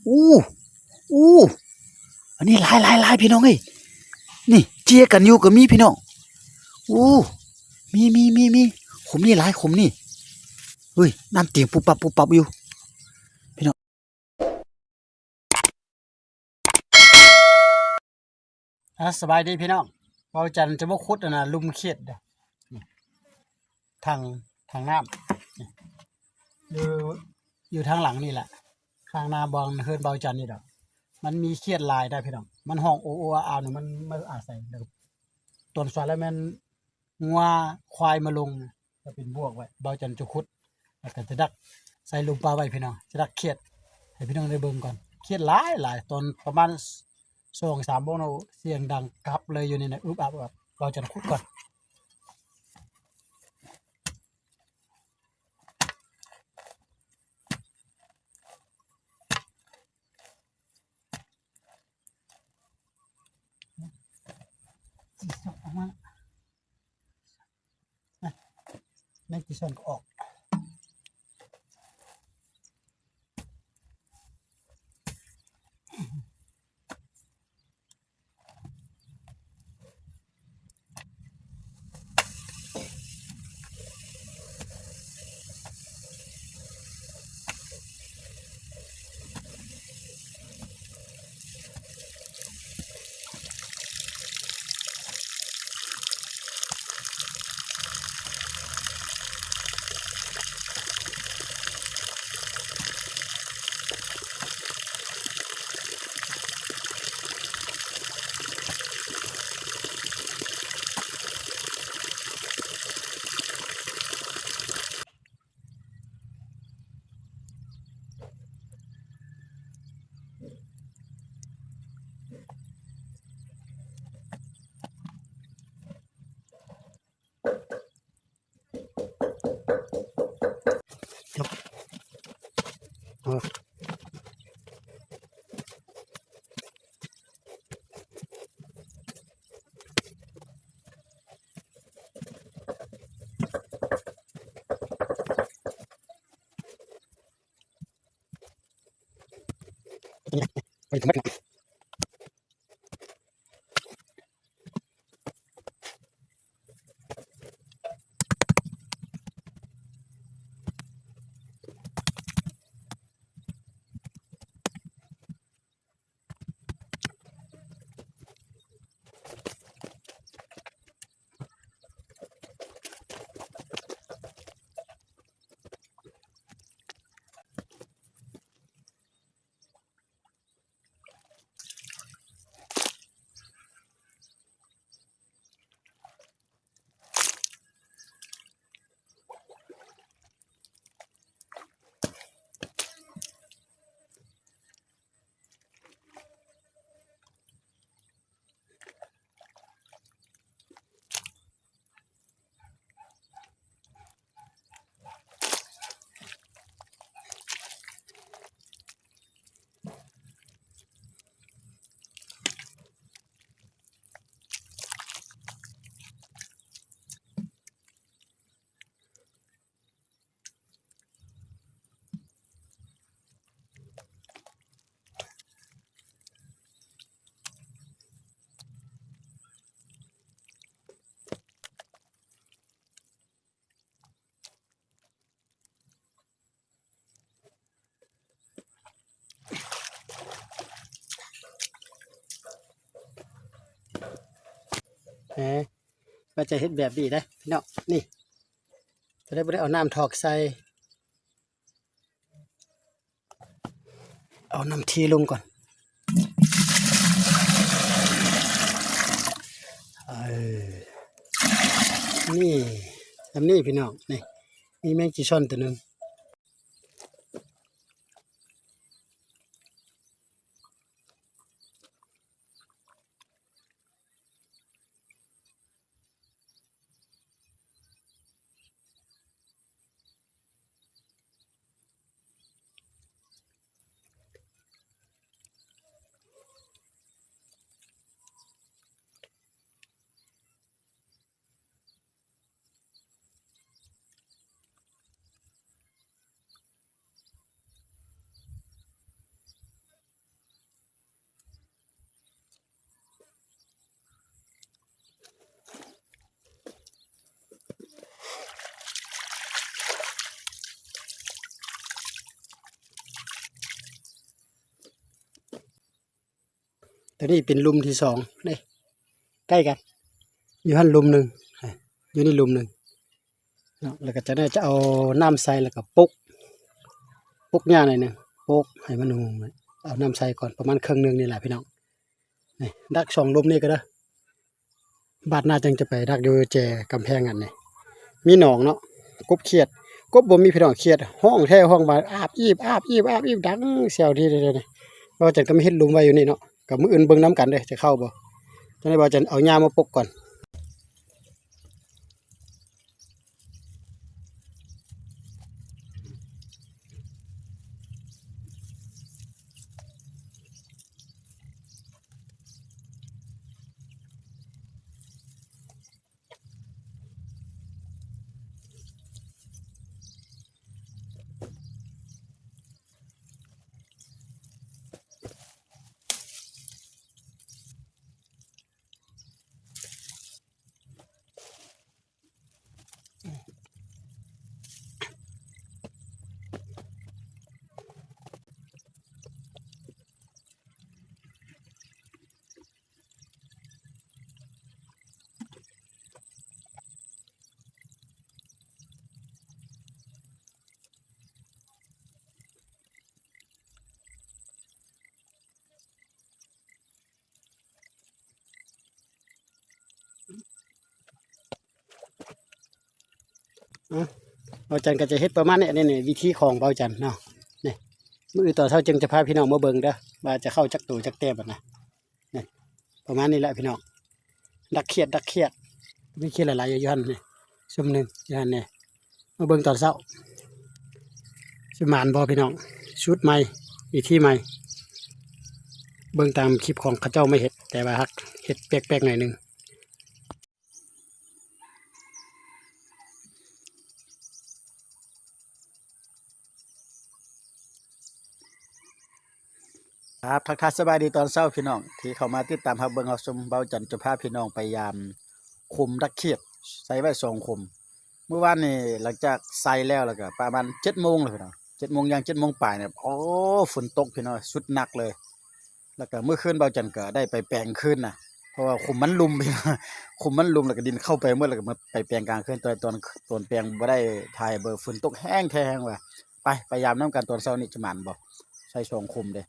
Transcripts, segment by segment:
ໂອ້ ໂອ້ ອັນນີ້ຫຼາຍໆໆ ພີ່ນ້ອງເອີຍ. ນີ້ເຈຍກັນຢູ່ກໍມີພີ່ນ້ອງ. ໂອ້ ມີໆ ຂຸມນີ້ຫຼາຍ ຂຸມນີ້. ເຮີ້ຍ ນ້ຳເຕັມປຸບປັບປຸບປັບຢູ່. ອ່າ ສະບາຍດີພີ່ນ້ອງ. ເບົາຈັນຈະມາຂຸດອັນນ່າ ຫຼຸມຂຽດເດີ້. ນີ້ ຖັງ ຖັງນ້ຳ ນີ້ ຢູ່ ຢູ່ທາງຫຼັງນີ້ແຫຼະ, ຂ້າງໜ້າບ່ອນເຮືອນເບົາຈັນນີ້ດອກ. ມັນມີຂຽດຫຼາຍໄດ໋ພີ່ນ້ອງ, ມັນຮ້ອງໂອໂອອາອານີ້ ມັນມາອາໄສ. ແລ້ວກໍຕອນສວນແລ້ວແມ່ນ ງົວຄວາຍມາລົງ ກໍເປັນບວກໄວ້. ເບົາຈັນຈະຂຸດ ແລ້ວກໍຈະດັກໃສ່ຫຼຸມປາໄວ້ພີ່ນ້ອງ, ຈະດັກຂຽດໃຫ້ພີ່ນ້ອງໄດ້ເບິ່ງກ່ອນ. ຂຽດຫຼາຍໆ ຕອນປະມານສອງສາມໂມງເນາະ ສຽງດັງກັບເລີຍຢູ່ນີ້ນະ ອຶບອັບອຶບອັບ. ເບົາຈັນຂຸດກ່ອນ. ຊິຊອກອອກມາ ແມງຈີຊອນກໍອອກ. ເອີ ກໍຈະເຮັດແບບນີ້ເດ້ພີ່ນ້ອງ. ນີ້ ຈະໄດ້ບໍ່ໄດ້ເອົານ້ຳຖອກໃສ່. ເອົານ້ຳເທລົງກ່ອນ. ເອີ ນີ້ ແບບນີ້ພີ່ນ້ອງ. ນີ້ ມີແມງຈີຊອນຕົວໜຶ່ງ. ເ ຕົວນີ້ເປັນຫຼຸມທີສອງເດ້ ໃກ້ກັນ ຢູ່ຫັ້ນຫຼຸມໜຶ່ງ ຢູ່ນີ້ຫຼຸມໜຶ່ງເນາະ. ແລ້ວກໍຈາກນັ້ນຈະເອົານ້ຳໃສ່ ແລ້ວກໍປົກ ປົກຫຍ້າໜ້ອຍໜຶ່ງ ປົກໃຫ້ມັນຫຸ່ມ ເອົານ້ຳໃສ່ກ່ອນ ປະມານເຄິ່ງໜຶ່ງນີ້ແຫຼະພີ່ນ້ອງ. ນີ້ດັກສອງຫຼຸມນີ້ກໍເດີ ບາດໜ້າຈຶ່ງຈະໄປດັກຢູ່ແຈກຳແພງຫັ້ນນີ້ ມີໜອງເນາະ. ກົບຂຽດ ກົບບໍ່ມີພີ່ນ້ອງ ຂຽດຮ້ອງແທ້ຮ້ອງວ່າອາບອີບ ອາບອີບ ອາບອີບ ດັງແຊວທີ່ເດ ເວົ້າຈັ່ງກໍມາເຮັດຫຼຸມໄວ້ຢູ່ນີ້ເນາະ. ກໍມື້ອື່ນເບິ່ງນຳກັນເດີ ຈະເຂົ້າບໍ່. ຈັ່ງໃດບ່າວຈັນເອົາຫຍ້າມາປົກກ່ອນ. ອາ ບ່າວຈັນກໍຈະເຮັດປະມານນີ້ ນີ້ ນີ້ ວິທີຂອງບ່າວຈັນເນາະ. ນີ້ ມື້ອື່ນຕອນເຊົ້າຈຶ່ງຈະພາພີ່ນ້ອງມາເບິ່ງເດີ ວ່າຈະເຂົ້າຈັກໂຕຈັກແຕ້ມຫັ້ນນະ. ນີ້ ປະມານນີ້ແຫຼະພີ່ນ້ອງ ດັກຂຽດ ດັກຂຽດ ມີຂຽດຫຼາຍໆ ຢູ່ຫັ້ນນີ້ ຊຸມໜຶ່ງຢູ່ຫັ້ນນີ້. ມາເບິ່ງຕອນເຊົ້າ ຊິໝານບໍ່ພີ່ນ້ອງ ສູດໃໝ່ ວິທີໃໝ່ ເບິ່ງຕາມຄລິບຂອງເຂົາເຈົ້າມາເຮັດ ແຕ່ວ່າຮັກເຮັດແປກໆ ໜ້ອຍໜຶ່ງ. ຄັບ ທັກທາຍສະບາຍດີຕອນເຊົ້າພີ່ນ້ອງ ທີ່ເຂົ້າມາຕິດຕາມຮັບເບິ່ງຮັບຊົມ ເບົາຈັນຈະພາພີ່ນ້ອງໄປຢາມຂຸມດັກຂຽດ ໃສ່ໄວ້ສອງຂຸມ. ມື້ວານນີ້ຫຼັງຈາກໃສ່ແລ້ວ ແລ້ວກໍປະມານເຈັດໂມງແລ້ວພີ່ນ້ອງ ເຈັດໂມງຢ່າງເຈັດໂມງປາຍນີ້ ໂອ້ ຝົນຕົກພີ່ນ້ອງ ສຸດໜັກເລີຍ. ແລ້ວກໍມື້ຄືນເບົາຈັນກໍໄດ້ໄປແປງຄືນນະ ເພາະວ່າຂຸມມັນລຸ່ມພີ່ນ້ອງ ຂຸມມັນລຸ່ມ ແລ້ວກໍດິນເຂົ້າໄປໝົດ ແລ້ວກໍມາໄປແປງກາງຄືນ. ຕອນ ຕອນ ຕອນແປງບໍ່ໄດ້ຖ່າຍເບີ ຝົນຕົກແຮງແທ້ແຮງວ່າ. ໄປ ໄປຢາມນຳກັນຕອນເຊົ້ານີ້ຈະໝານບໍ່ ໃສ່ສອງຂຸມເດ້.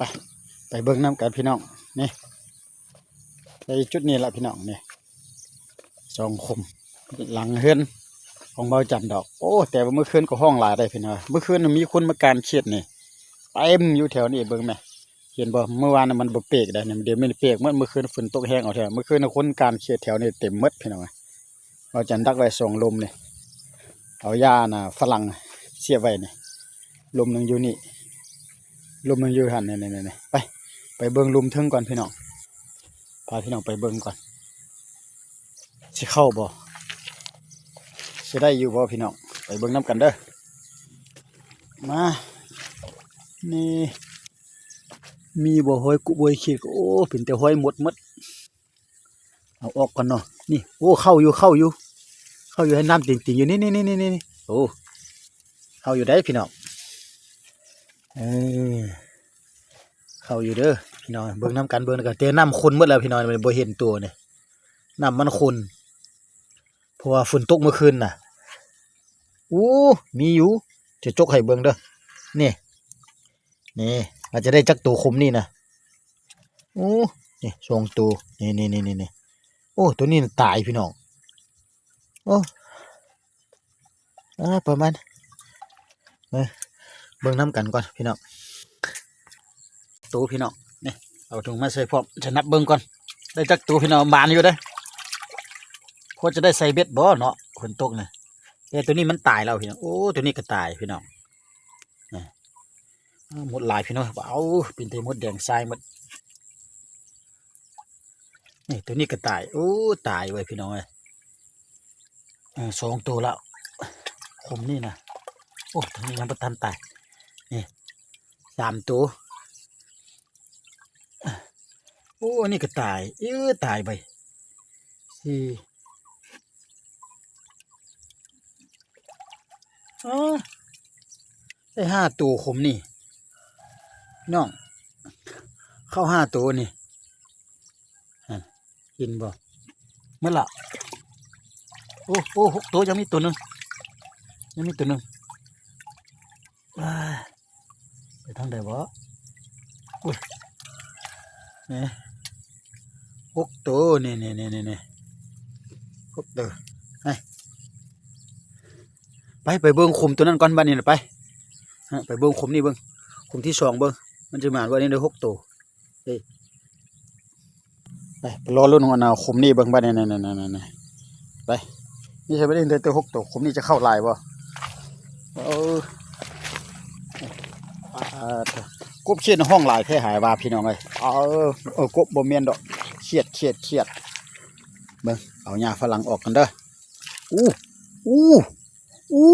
ໄປ ໄປເບິ່ງນຳກັນພີ່ນ້ອງ. ນີ້ ໃສ່ຈຸດນີ້ລະພີ່ນ້ອງ ນີ້ ສອງຂຸມ ຫຼັງເຮືອນຂອງເບົາຈັນດອກ. ໂອ້ ແຕ່ວ່າມື້ຄືນກໍຮ້ອງຫຼາຍໄດ໋ພີ່ນ້ອງ ມື້ຄືນມີຄົນມາການຂຽດນີ້ ເຕັມຢູ່ແຖວນີ້ ເບິ່ງແມ ເຫັນບໍ່? ມື້ວານນະມັນບໍ່ເປກໄດ໋ ດຽວນີ້ເປກໝົດ. ມື້ຄືນຝົນຕົກແຮງເອົາແທ້ ມື້ຄືນນະຄົນການຂຽດແຖວນີ້ເຕັມໝົດພີ່ນ້ອງ. ເຮົາຈະດັກໄວ້ສອງຫຼຸມນີ້ ເອົາຫຍ້ານະຝຣັ່ງສຽບໄວ້ນີ້ ຫຼຸມໜຶ່ງຢູ່ນີ້ ຫຼຸມໜຶ່ງຢູ່ຫັ້ນ ນີ້ໆໆ ໄປ ໄປເບິ່ງຫຼຸມເທິງກ່ອນພີ່ນ້ອງ ພາພີ່ນ້ອງໄປເບິ່ງກ່ອນ ຊິເຂົ້າບໍ່ ຊິໄດ້ຢູ່ບໍ່ພີ່ນ້ອງ ໄປເບິ່ງນຳກັນເດີ. ມາ ນີ້ ມີບໍ່ຮອຍກຸບຮອຍຂຽດ? ໂອ້ ເປັນແຕ່ຮອຍມົດໝົດ. ເອົາອອກກ່ອນເນາະ. ນີ້ ໂອ້ ເຂົ້າຢູ່ ເຂົ້າຢູ່ ເຂົ້າຢູ່ ໃຫ້ນ້ຳຕິງໆຢູ່ ນີ້ໆໆໆ. ໂອ້ ເຂົ້າຢູ່ໄດ໋ພີ່ນ້ອງ ເອີ ເຂົ້າຢູ່ເດີພີ່ນ້ອງ. ເບິ່ງນຳກັນ ເບິ່ງນຳກັນ ແຕ່ນ້ຳຂຸ່ນໝົດແລ້ວພີ່ນ້ອງ ບໍ່ເຫັນໂຕນີ້ ນ້ຳມັນຂຸ່ນ ເພາະວ່າຝົນຕົກມື້ຄືນນະ. ໂອ້ ມີຢູ່ ຈະຈົກໃຫ້ເບິ່ງເດີ ນີ້ ນີ້ ວ່າຈະໄດ້ຈັກໂຕຂຸມນີ້ນະ. ໂອ້ ນີ້ສອງໂຕ ນີ້ໆໆໆ. ໂອ້ ໂຕນີ້ນະຕາຍພີ່ນ້ອງ. ໂອ້ ອ່າ ປະມານ ເອີ ເບິ່ງນຳກັນກ່ອນພີ່ນ້ອງ ໂຕພີ່ນ້ອງ. ນີ້ ເອົາຖົງມາໃສ່ພ້ອມ ຈະນັບເບິ່ງກ່ອນ ໄດ້ຈັກໂຕພີ່ນ້ອງ. ໝານຢູ່ເດ້ ພໍຈະໄດ້ໃສ່ເບັດບໍ່ເນາະ ຝົນຕົກນະ. ແຕ່ໂຕນີ້ມັນຕາຍແລ້ວພີ່ນ້ອງ. ໂອ້ ໂຕນີ້ກໍຕາຍພີ່ນ້ອງ. ນີ້ ອ່າ ມົດຫຼາຍພີ່ນ້ອງ ເອົາ ເປັນແຕ່ມົດແດງຊາຍໝົດ. ນີ້ ໂຕນີ້ກໍຕາຍ ໂອ້ ຕາຍເວີຍພີ່ນ້ອງເອີຍ. ເອີ ສອງໂຕແລ້ວ ຂຸມນີ້ນະ. ໂອ້ ໂຕນີ້ຍັງບໍ່ທັນຕາຍ ນີ້ ສາມໂຕ. ໂອ້ ອັນນີ້ກໍຕາຍ ເອີ ຕາຍໄປ ສີ່ ເອີ ໄດ້ຫ້າໂຕຂົມນີ້ ນ້ອງ ເຂົ້າຫ້າໂຕນີ້ ຫັ້ນ ເຫັນບໍ່? ໝົດລະ ໂອ້ ໂອ້ ຫົກໂຕ ຍັງມີໂຕໜຶ່ງ ຍັງມີໂຕໜຶ່ງ ວ້າຍ ໄປທາງໃດບໍ? ໂອ້ຍ ນີ້ ຫົກໂຕ ນີ້ໆໆໆ ຫົກໂຕ ໄປ ໄປ ໄປເບິ່ງຂຸມໂຕນັ້ນກ່ອນ ບາດນີ້ນະ ໄປ ໄປເບິ່ງຂຸມນີ້ເບິ່ງ ຂຸມທີສອງເບິ່ງ ມັນຊິໝານບໍ່? ນີ້ໄດ້ຫົກໂຕ ເອີ ໄປ ໄປລໍລຸ້ນອັນນ່າ ຂຸມນີ້ເບິ່ງບາດນີ້ ໄປ ນີ້ໃສ່ໄປໄດ້ແຕ່ຫົກໂຕ ຂຸມນີ້ຈະເຂົ້າຫຼາຍບໍ່? ເອີ ອ່າ ກົບຂຽດຮ້ອງຫຼາຍແທ້ຫາຍວ່າ ພີ່ນ້ອງເອີຍ ເອີ ເອີ ກົບບໍ່ແມ່ນດອກ ຂຽດ ຂຽດ ຂຽດ ເບິ່ງ ເອົາຫຍ້າຝຣັ່ງອອກກັນເດີ ອູ້ ອູ້ ອູ້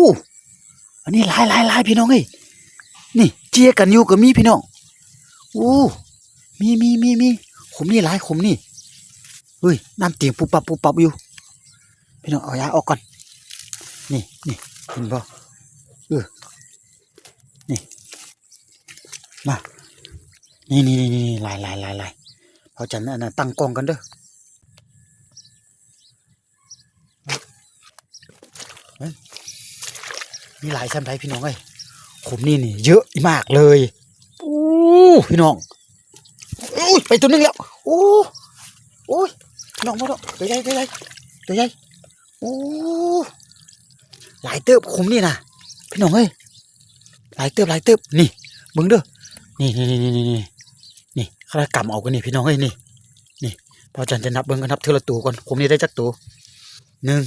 ອັນນີ້ຫຼາຍໆໆ ພີ່ນ້ອງເອີຍ ນີ້ເຈຍກັນຢູ່ກໍມີ ພີ່ນ້ອງ ໂອ້ ມີໆໆໆ ຂຸມນີ້ຫຼາຍ ຂຸມນີ້ ເຮີ້ຍ ນ້ຳຕີງປຸບປັບ ປຸບປັບຢູ່ ພີ່ນ້ອງ ເອົາຫຍ້າອອກກ່ອນ ນີ້ ນີ້ ເຫັນບໍ່? ເອີ ນີ້ ມາ ນີ້ໆໆໆ ຫຼາຍໆໆໆ ເຮົາຈະ ອັນນັ້ນ ຕັ້ງກ້ອງກັນເດີ. ເອີ ມີຫຼາຍຊ່ຳໃດພີ່ນ້ອງເອີຍ ຂຸມນີ້ນີ້ເຍາະມາກເລີຍ ໂອ້ ພີ່ນ້ອງ ໂອ້ຍ ໄປຕົວໜຶ່ງແລ້ວ ໂອ້ ໂອ້ຍ ນ້ອງມາດອກ ຕົວໃຫຍ່ ຕົວໃຫຍ່ ຕົວໃຫຍ່ ໂອ້ ຫຼາຍເຕີບຂຸມນີ້ນະ ພີ່ນ້ອງເອີຍ ຫຼາຍເຕີບ ຫຼາຍເຕີບ ນີ້ ເບິ່ງເດີ ນີ້ໆໆໆ ນີ້ ຂ້າກຳເອົາກ່ອນນີ້ພີ່ນ້ອງເອີຍ ນີ້ ນີ້ ພະອາຈານຈະນັບເບິ່ງ ນັບເທື່ອລະໂຕກ່ອນ ຂຸມນີ້ໄດ້ຈັກໂຕ ໜຶ່ງ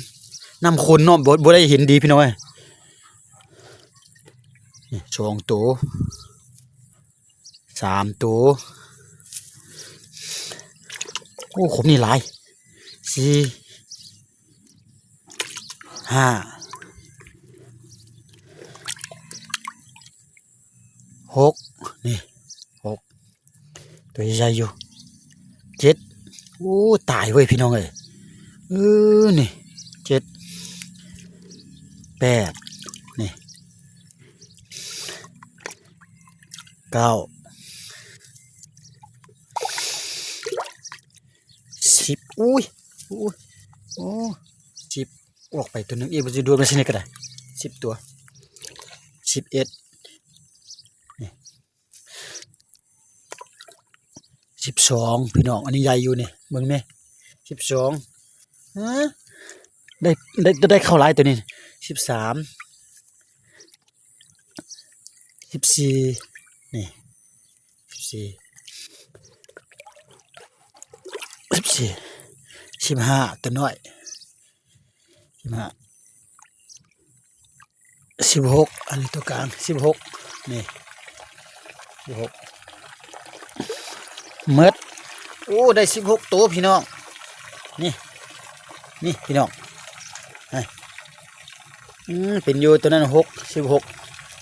ນ້ຳຂຸ່ນເນາະ ບໍ່ ບໍ່ໄດ້ເຫັນດີພີ່ນ້ອງເອີຍ ນີ້ ສອງໂຕ ສາມໂຕ ໂອ້ ຂຸມນີ້ຫຼາຍ ສີ່ ຫ້າ ຫົກ ນີ້ ຫົກ ຕົວໃຫຍ່ຢູ່ ເຈັດ ໂອ້ ຕາຍເວີຍພີ່ນ້ອງເອີຍ ເອີ ນີ້ ເຈັດ ແປດ ນີ້ ເກົ້າ ສິບ ໂອ້ຍ ໂອ້ຍ ໂອ້ ສິບ ອອກໄປຕົວໜຶ່ງອີກ ບໍ່ຊິດູດມາຊິນີ້ກໍໄດ້ ສິບຕົວ ສິບເອັດ ນີ້ ສິບສອງ ພີ່ນ້ອງ ອັນນີ້ໃຫຍ່ຢູ່ນີ້ ເບິ່ງແມ້ ສິບສອງ ຮະ ໄດ້ ໄດ້ ໄດ້ເຂົ້າຫຼາຍຕົວນີ້ ສິບສາມ ສິບສີ່ ນີ້ ສິບສີ່ ສິບສີ່ ສິບຫ້າ ຕົວນ້ອຍ ສິບຫ້າ ສິບຫົກ ອັນນີ້ຕົວກາງ ສິບຫົກ ນີ້ ສິບຫົກ ໝົດ ໂອ້ ໄດ້ສິບຫົກໂຕພີ່ນ້ອງ ນີ້ ນີ້ພີ່ນ້ອງ ນີ້ ອືມ ເປັນຢູ່ ໂຕນັ້ນຫົກ ສິບຫົກ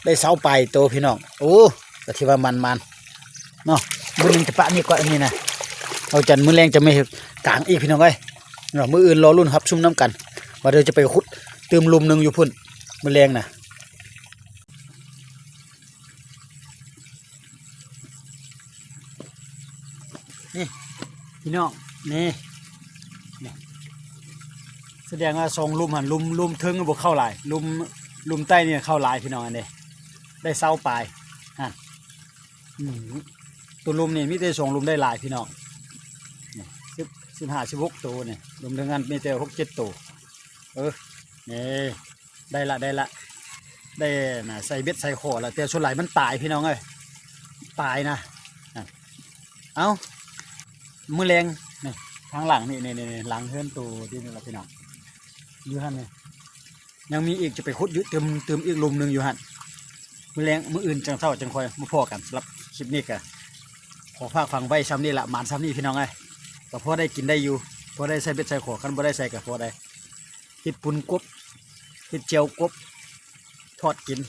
ໄດ້ຊາວປາຍໂຕພີ່ນ້ອງ ໂອ້ ກໍຖືວ່າໝານໆ ເນາະ ມື້ໜຶ່ງຈະປະນີ້ກ່ອນ ອັນນີ້ນະ ເອົາຈັນມື້ແລງຈະມາເຮັດກາງອີກພີ່ນ້ອງເອີຍ ເນາະ ມື້ອື່ນລໍລຸ້ນຮັບຊົມນຳກັນ ວ່າເຮົາຈະໄປຂຸດຕື່ມຫຼຸມໜຶ່ງຢູ່ພຸ້ນ ມື້ແລງນະ ນີ້ພີ່ນ້ອງ ນີ້ ນີ້ ສະແດງວ່າສອງຫຼຸມຫັ້ນ ຫຼຸມ ຫຼຸມເທິງບໍ່ເຂົ້າຫຼາຍ ຫຼຸມ ຫຼຸມໃຕ້ນີ້ເຂົ້າຫຼາຍພີ່ນ້ອງ ອັນນີ້ ໄດ້ຊາວປາຍຫັ້ນ ອືມ ຕົວຫຼຸມນີ້ມີແຕ່ສອງຫຼຸມໄດ້ຫຼາຍພີ່ນ້ອງ ນີ້ ສິບ ສິບຫ້າ ສິບຫົກໂຕນີ້ ລົມເຖິງຫັ້ນມີແຕ່ຫົກເຈັດໂຕ ເອີ ນີ້ ໄດ້ລະ ໄດ້ລະ ໄດ້ນະ ໃສ່ເບັດໃສ່ຂໍລະ ແຕ່ສ່ວນຫຼາຍມັນຕາຍພີ່ນ້ອງເອີຍ ຕາຍນະ ເອົ້າ ມື້ແລງນີ້ ທາງຫຼັງນີ້ ນີ້ ນີ້ ຫຼັງເຮືອນໂຕທີ່ນີ້ລະພີ່ນ້ອງ ຢູ່ຫັ້ນນີ້ ຍັງມີອີກ ຈະໄປຂຸດຢູ່ ຕື່ມ ຕື່ມອີກຫຼຸມໜຶ່ງຢູ່ຫັ້ນ ມື້ແລງ ມື້ອື່ນຈັ່ງເຊົ້າຈັ່ງຄ່ອຍມາພໍ້ກັນ ສຳລັບຄລິບນີ້ກະຂໍຝາກຝັງໄວ້ຊ່ຳນີ້ລະ ໝານຊ່ຳນີ້ພີ່ນ້ອງເອີຍ ກໍພໍໄດ້ກິນໄດ້ຢູ່ ພໍໄດ້ໃສ່ເບັດໃສ່ຂໍ ຄັນບໍ່ໄດ້ໃສ່ກໍພໍໄດ້ເຮັດປຸ້ນກົບ ເຮັດແຈ່ວກົບ ທອດກິນ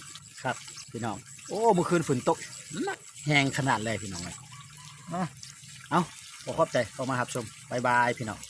ຄັກພີ່ນ້ອງ ໂອ້ ມື້ຄືນຝົນຕົກໜັກແຮງຂະໜາດເລີຍພີ່ນ້ອງເອີຍ ເອົ້າ ຂໍຂອບໃຈເຂົ້າມາຮັບຊົມ ບາຍບາຍພີ່ນ້ອງ.